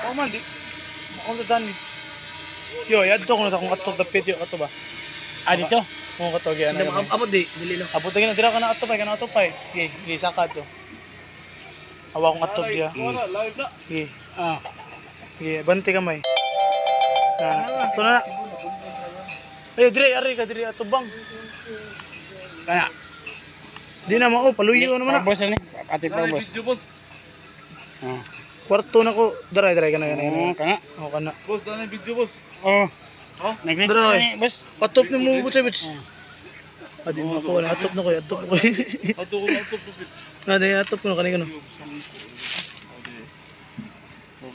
Oh man, di. Ako sa dani. Yo, yadto ko na sa akong atog dapit yo ato ba. Ah, dito. Mo katog yan. Abot di, dili lang. Abot na dira ka na atop ay, kana atop ay. Sige, sige saka to. Awa akong atop diya. Live na. Sige, Ah. sige, bante kamay. Na, sakto na na. Ay, dire ari ka dire atubang. Kana. Di na mao paluyo naman na. Boss ani. Ate pa boss. Video boss. Ah. Kwarto na ko. Dara dara kana kana. Oh, kana. Oh, kana. Boss, ano yung video boss? Oh. Oh? Nag-ready Dra, ni boss. Atop ni mo butsa bitch. Adi mo ko na atop na ko, atop ko. Ato ko na atop lupit. Adi atop ko na kani kano.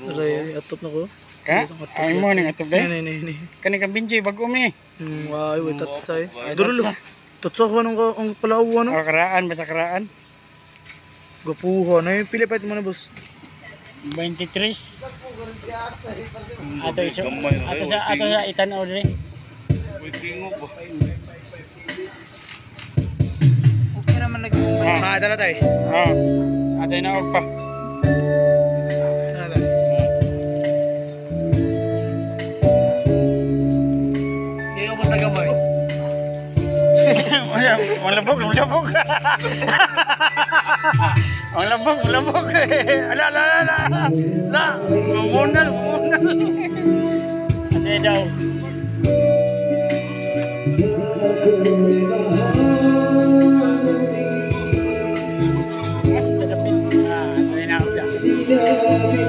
Dara atop na ko. Ka? Ay mo ning atop Ni eh. ni ni ni. Kani ka binji bago mi. Ay, wait, tatsay. Durulo. Tatsa ko nung ang palawa no. Oh, karaan basta karaan. Gapuha na yung pili pa mo na boss. 23. Ato iso. Ato sa itan-aw diri. Waiting ba? Okay naman nag Ah. Ah, dala tay. Ah. Ato na og pa. Dala tay. Kaya ubos na gamay. Wala, malabog, malabog. Malabog, malabog. Ala, ala, ala, ala. La, mamunal, mamunal. Ate daw. Mas tadapit. Ah, ate na ako dyan.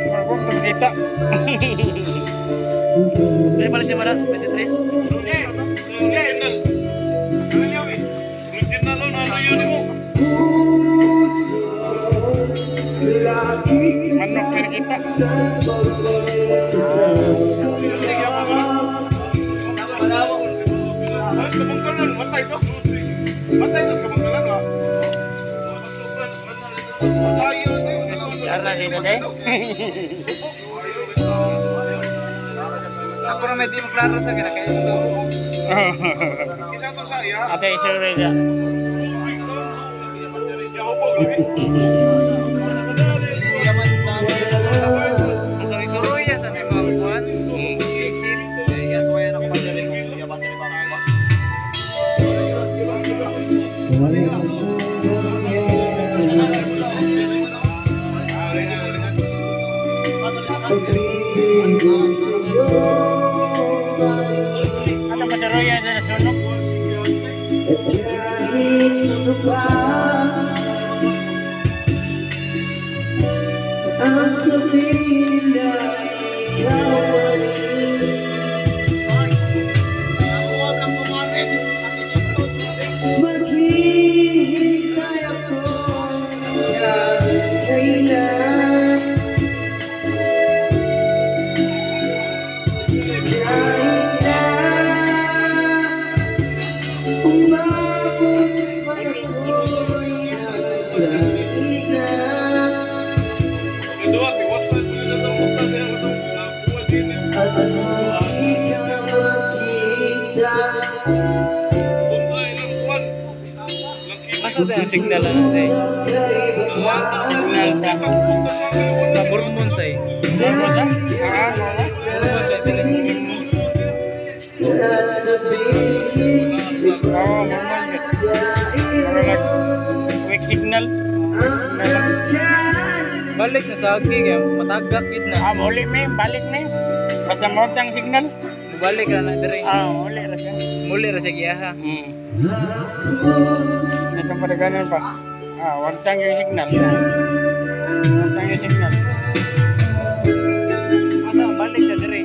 Malabog, tumikita. Pili palit niya ba na? 23? Original. Original na ano yun mo. Manok kita. Mas kabangkalan, matay to. Matay to sa kabangkalan ba? Yara sila de. Ako na may di maklaro sa kinakain mo. Isa to sa iya. Ate iso rin siya. Suroy-suroy ya sa may mga kuan. Isip. Ato masuroy yan sa nasunog. Ang sabihin na ikaw pa rin. Maghihintay ako kahit kailan. Kahit na umabot man ako'y nasa na. At hindi ka makita. Asa tayo ang signal na natin? Signal sa Sa Mormon say. Mormon sa? Ah, Mormon say dili. At sabihin Oo, Mormon. Murag weak signal. Balik na sa agi kay matagak gid na. Ah, uli mi, balik mi. Basta mo tang signal. Mubalik ra na diri. Ah, uli ra siya. Muli ra siya giyaha. Ito pa ganun pa. Ah, wag tang yung signal. Wag tang yung signal. Asa balik siya diri.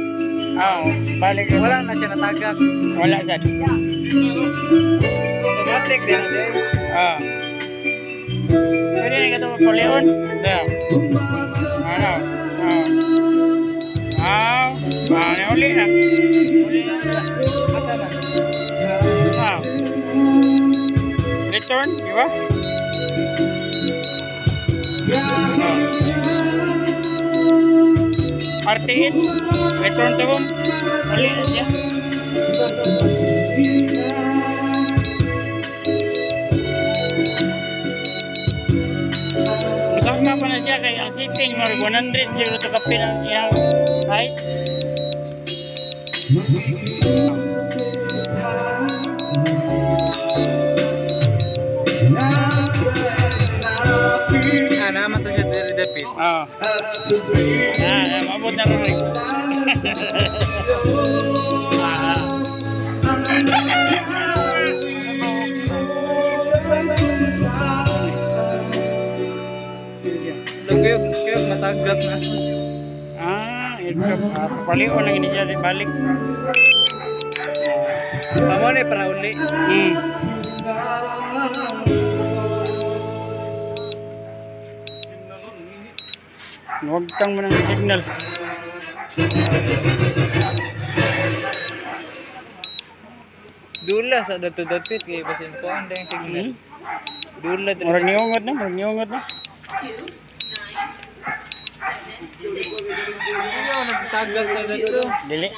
Ah, balik ra. Wala na siya natagak. Wala siya. Automatic din na diri. Ah. Pwede na ito pulion. Da. Ano? Ah. Ah, ah, uli na. Uli na. Asa na? Ah. Di ba? Oh. RTH, return to home. Uli na siya. Masama pa na siya kay ang seating mo 100 siguro to kapil ang iyang height. Ah, naman to siya diri dapit. Ah. Ah, maabot na rin. Ah. Sino siya? Kuyog, kuyog matagak na. Ah, aircraft. Ah, papaliw lang ini siya balik. Amo na para uli. Huwag tang mo ng signal. Dula sa dato dapit kay basin ko ang dayang signal. Dula diri. Murag niungot na, murag niungot na. Ayaw nagtagak na dato. Dili.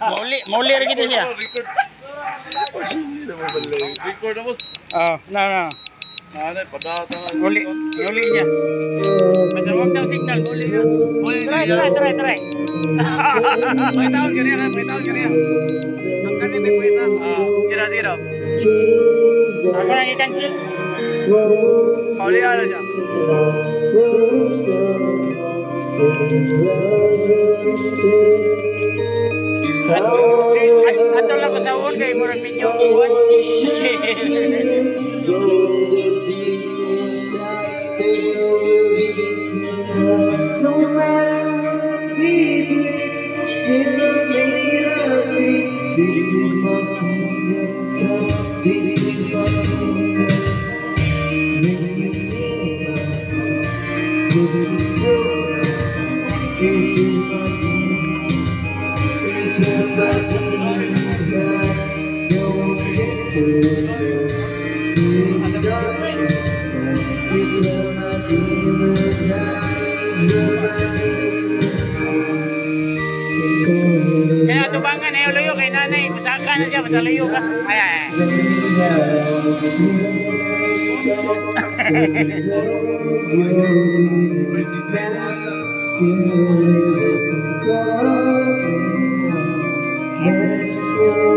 Mauli, mauli ra kita siya. Record na, boss. Oh, na na. Nanay, padata na. Uli, uli siya. Basta wag tang signal, uli ka. Try, try, try, try. May taon ganiya, may taon ganiya. Ang kani may pweta. Ah, Sige na, sige na. ako nang i-cancel. Pauli na siya. Ato lang ko sa uon kay murag medyo uwan. No matter what we do, still made of me. This is my kingdom, this is my kingdom. When you feel my this is my kingdom. It's where my demons hide. Don't get too close. It's dark inside. It's where my demons hide. It's where my demons hide. Kaya tubangan eh luyo kay nanay, musaka na siya basta luyo ka. Ay ay. Ay.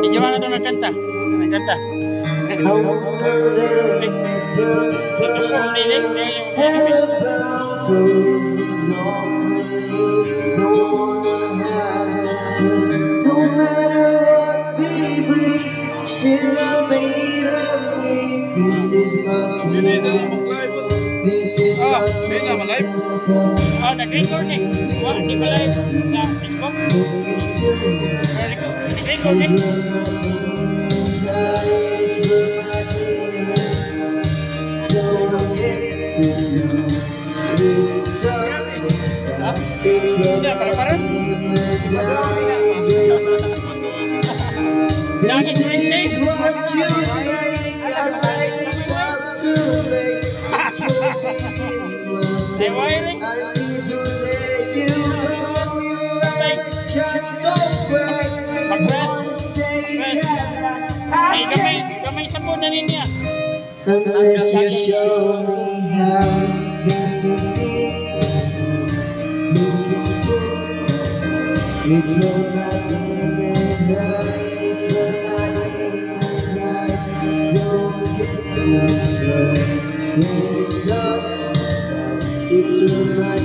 Si Joanna to nagkanta. Nagkanta. Ito po, dili. No matter what we breathe, still I'm made of me. This is my Hindi na kingdom. mag-live, boss. This is Oh. my Hindi na ma-live. Oh, nag-record ni. Wa, di ba live sa Facebook? Nag-record ni. Eyes where my demons don't get too close. It's dark inside. It's where Siya, my para-para. demons hide. It's where my Sa akin, This is what you make as I talk to me. It's what we Ay, wiring. I need to let you go. Your eyes shine so bright. Mag-press. Wanna say Press. that Ay, I gamay, gamay sa po na niya. Unless you show me how, then you feel. Look into it's where my demons hide. It's where my demons hide. Don't get too close when it's dark inside. It's where my